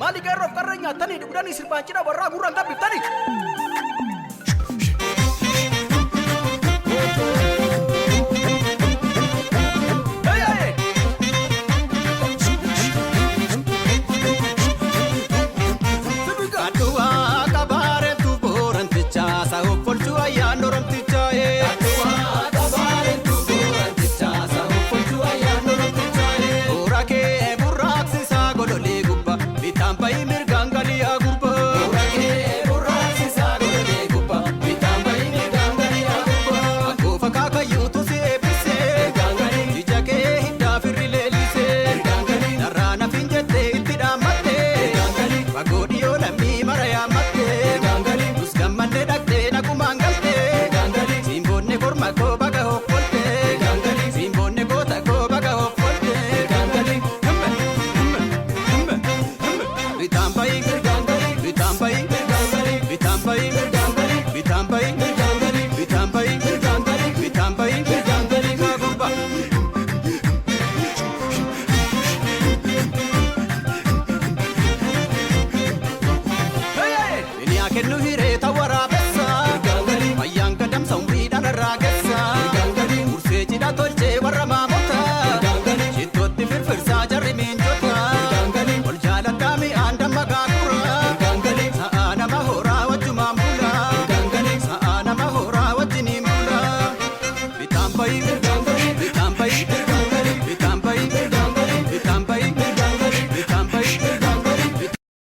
Maali qeerroof qarree nyaattanii dhugdanii sirbaan cidha warraa gurraan gabbiftanii? Adduwaa qabaareetu boorantichaa sa'oof olchuu ayyaan oromtichaa. Adduwaa qabaareetu boorantichaa sa'oof olchuu ayyaan oromtichaa. Boora kee burraaqsisaa gololii gubbaa bitaan bahi.